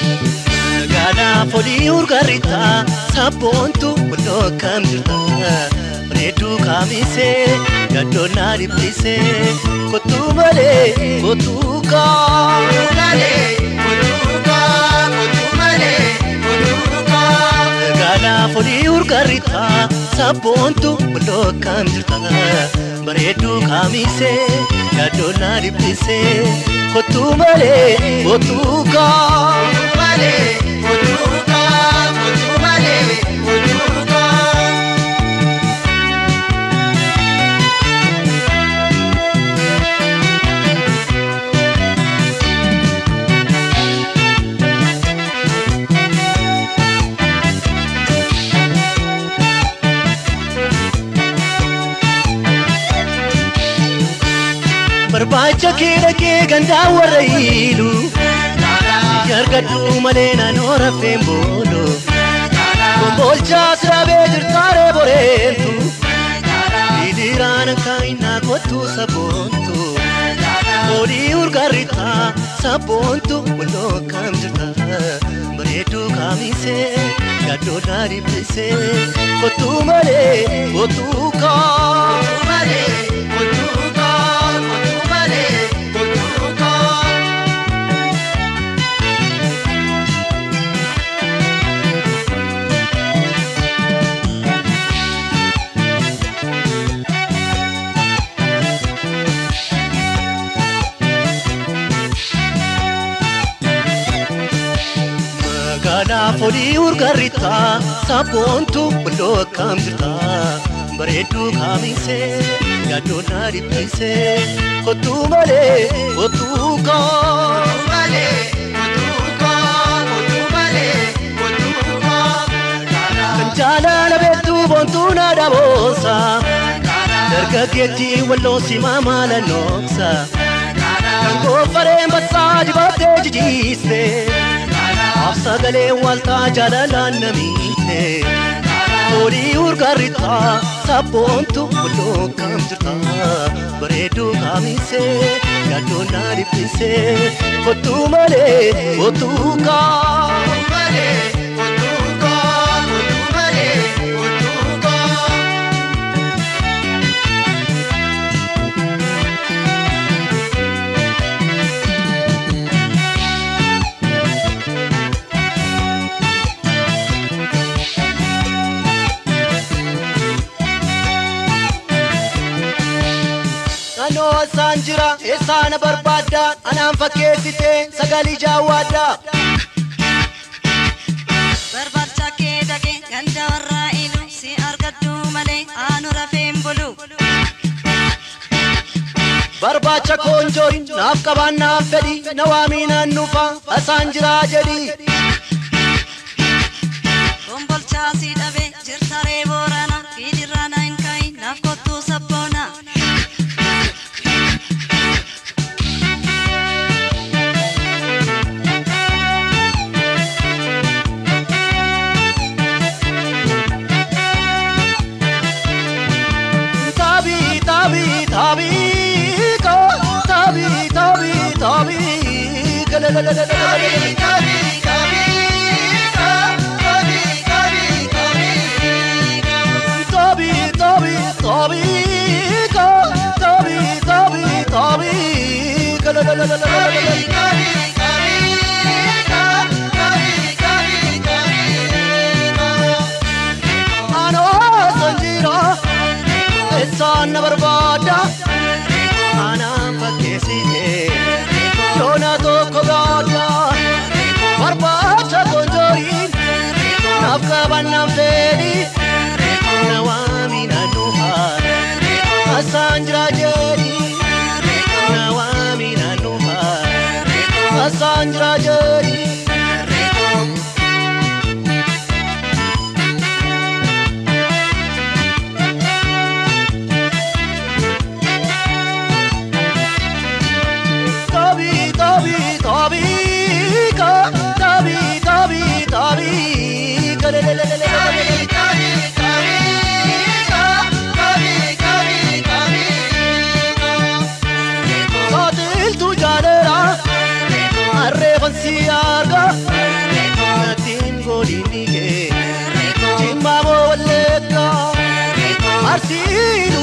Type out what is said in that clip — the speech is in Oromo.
Magaalaa foolii urgaaritaa sabboontu walloo akkam jirta bareedduu kaamisee yaaddoo na dhiphise kottuu malee kottuu kaa. Magaalaa foolii urgaaritaa sabboontu walloo akkam jirta bareedduu kaamisee yaaddoo na dhiphise kottuu malee kottuu kaa. Barbaacha kee dhaqee gandaa warra hiilu argadhu malee naannoo rafeen boolu Kombolchaa siraabee jirtaaree boreentu Hidiraana kaayinaa kottu sabboontu Foolii urgaaritaa sabboontu walloo akkam jirta bareedduu kaamisee yaaddoo na dhiphise kottuu malee kottuu kaa. Magaalaa foolii urgaaritaa sabboontu walloo akkam jirta bareedduu kaamisee yaaddoo na dhiphise kottuu malee kottuu kaa. Kan jaalala beektuu boontuu na dhaboonsa dargaggeettii walloo simaa maala nooksa kan goofareen bassaa dibattee jijiiste. Sagalee waltaa jaalalaan na miite foolii urgaaritaa sabboontu walloo akkam jirta bareedduu kaamisee yaaddoo na dhiphise kottuu malee kottuu kaa. Naannoo isaan jira eessaana barbaadda anaan fakkeessite sagalii jaawwaadda. Barbaacha kee dhaqee ganda warraa ilu si argadhu malee aanu rafeen bulu. Barbaacha koonjoori naaf qabaan naaf fedhi na waamii naan nufa asaan jira jedhi. Kombolchaa si dhabe jirtaree boorana gidirraana hin kaayin naaf kottuu sabboona. Tabii tabii tabii ka tabii tabii tabii ka la la la la la la. Tabii tabii tabii ka tabii tabii tabii ka la la la la la la. Anoo sanjira eessaan na barbaadda anaan fakkeessite yoona tokko gaadda barbaacha konjooriin naaf qaban naaf fedhi na waami na dhufa asaan jira jedhi na waami na dhufa asaan jira jedhi. Tabii tabii tabii ka tabii tabii tabii ka la la la la la. Saaxiltuu jaalala arreefan si arga. Arsii.